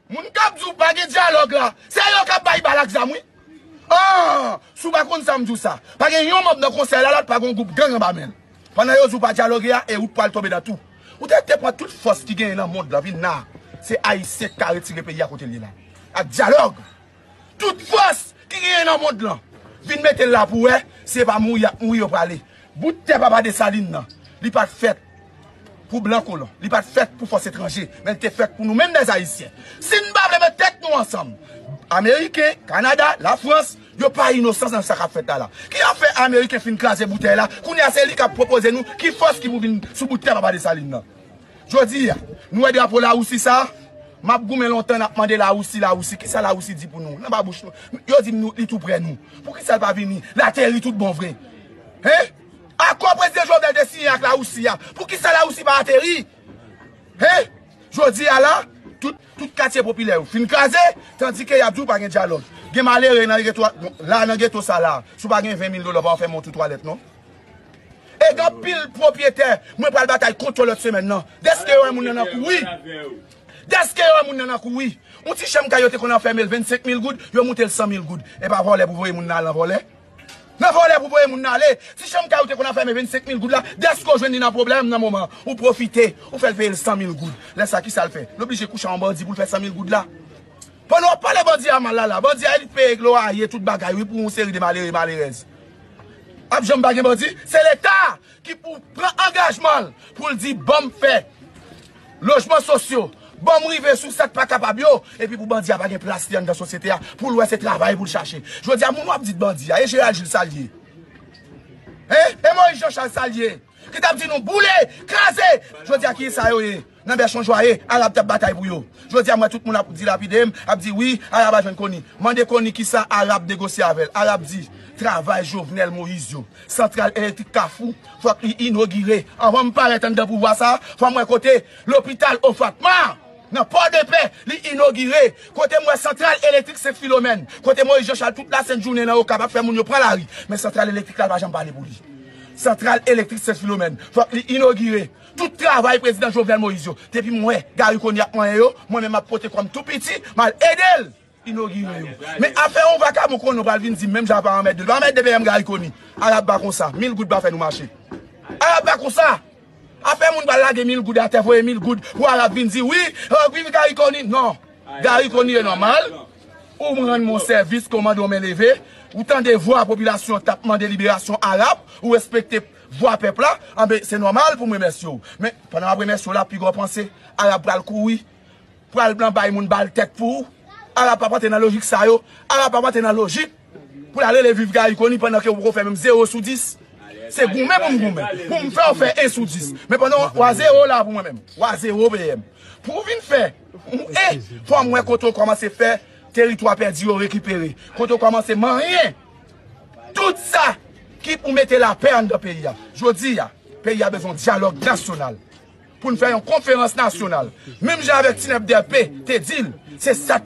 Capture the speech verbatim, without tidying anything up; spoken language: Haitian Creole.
Moun k ap di w pa gen dyalòg la, se yo k ap bay bal ak zam, wi. Ah, si w pa konn sa m di w sa. Pa gen yon manm nan konsèy la, la pa gen yon gwoup gang anba men l. Pandan yo di w pa dyaloge a, e ou t pral tonbe nan tou. Ou te, te pran tout fòs ki genyen nan mond lan vin la. Se Ayisyen k ka retire peyi a kote l ye la. Ak dyalòg. Tout fòs ki genyen nan mond lan vin mete l la pou wè, se pa mouri y ap mouri yo prale. Bout tè papa Desalin nan, li pa t fèt pou blan kolon, li pa t fèt pou fòs etranje, men li te fèt pou nou menm lèzayisyen. Si n pa vle met tèt nou ansanm, Ameriken, Kanada, Lafrans, yo pa inosan nan sa k ap fèt la la. Ki afè Ameriken fin kraze boutèy la, kounye a se li k ap pwopoze nou ki fòs ki pou vin sou bout tè papa Desalin nan. Jodi a, nou wè drapo Lawousi sa a? M ap goumen lontan, n ap mande Lawousi, Lawousi. Kisa Lawousi di pou nou? Nan ba bouch nou. Yo di m nou, li tou prè nou. Poukisa l pa vini? L ateri tout bon vre. Hein? Akò prezidan Jovenel te siyen ak Lawousi a. Poukisa Lawousi pa ateri? Hein? Jodi a la, tout, tout katye popilè yo fin kraze, tandike y ap di w pa gen dyalòg. Gen malere nan geto a, bon, la nan geto sa la, si w pa gen ven mil dola, w pa fè yon twou twalèt non. E gen anpil pwopyetè, mwen pral batay kont yo lòt semèn nan. Dèske yo wè moun nan nan kouri. Dèske yo wè moun nan nan kouri. Yon ti chanm kay yo te konn anfèmen l vennsenk mil goud, yo moute l san mil goud. E pa vòlè pou voye moun nan al nan vòlè. Nan vòlè pou voye moun nan ale. Ti chanm kay ou te konn anfèmen vennsenk mil goud la, dèske w jwenn li nan pwoblèm nan moman, ou pwofite, ou fè l peye l san mil goud. Lè sa, kisa l fè? L oblije kouche a yon bandi pou l fè san mil goud la. Pandan w ap pale bandi a mal la la, bandi a li peye loyaye, tout bagay, wi, pou yon seri de malere, malerèz. Ap janm pa gen bandi? Se Leta ki pou pran angajman l pou l di, "Ban m fè lojman sosyo, ban m rive sou sa k pa kapab yo," epi pou bandi a pa gen plas li anndan sosyete a, pou l wè se travay pou l chache. Jodi a, moun w ap di bandi a, e Gérald Gilles sa l ye? Hein? E Moïse Jean Charles sa l ye? Ki t ap di nou boule, kraze. Jodi a, kiyès sa yo ye? Nan bèch yon jwaye, Arab t ap batay pou yo. Jodi a, m wè tout moun ap dilapide m, ap di, "Wi, Arab a jwenn Koni." Mande Koni kisa Arab negosye avè l. Arab di, "Travay Jovenel Moïse yo, santral elektrik Kafou, fòk li inogire." Anvan m parèt anndan pouvwa sa a, fò m wè kote lopital Ofatma nan Pòdepè, li inogire. Kote m wè santral elektrik Sent Filomèn. Kote Moïse Jean Charles tout lasent jounen nan Okap ap fè moun yo pran lari. Men santral elektrik la, l pa janm pale pou li. Santral elektrik Sent Filomèn, fòk li inogire. Tout travay prezidan Jovenel Moïse yo, depi m wè Garry Conille ap manyen yo, mwen menm m ap pote kò m tou piti, m al ede l inogire yo. Men afè yon vakabon konnen w pral vin di m menm jan pa anmède l. Pa anmède P M Garry Conille. Arab pa konsa. Mil goud pa fè nou mache. Arab pa konsa. Afè moun pral lage mil goud atè, voye mil goud pou Arab vin di, "Wi, oh, viv Garry Conille." Non. Garry Conille e nòmal. Ou rann mwen sèvis, kòmande w men leve. Ou tande vwa popilasyon t ap mande liberasyon Arab. Ou respekte vwa pèp la. Anben, se nòmal pou m remèsye w. Men, pandan m ap remèsye w la, piga w panse, Arab pral kouri. Pral nan bay moun bal tèt pou ou. Arab p ap antre nan lojik sa yo. Arab p ap antre nan lojik pou l al rele viv Garry Conille pandan ke ou poko fè menm zewo sou dis. Se goumen pou m goumen. Pou m fè w fè en sou dis. Men pandan w a zewo la pou mwen menm. W a zewo P M. Pou w vin fè, e fò m wè kote w kòmanse fè teritwa pèdi yo rekipere. Kote w kòmanse manyen tout sa ki pou mete lapè anndan peyi a. Jodi a, peyi a bezwen dyalòg nasyonal. Pou n fè yon konferans nasyonal. Menm jan avèk Tinèp Dèpe te di l, se sa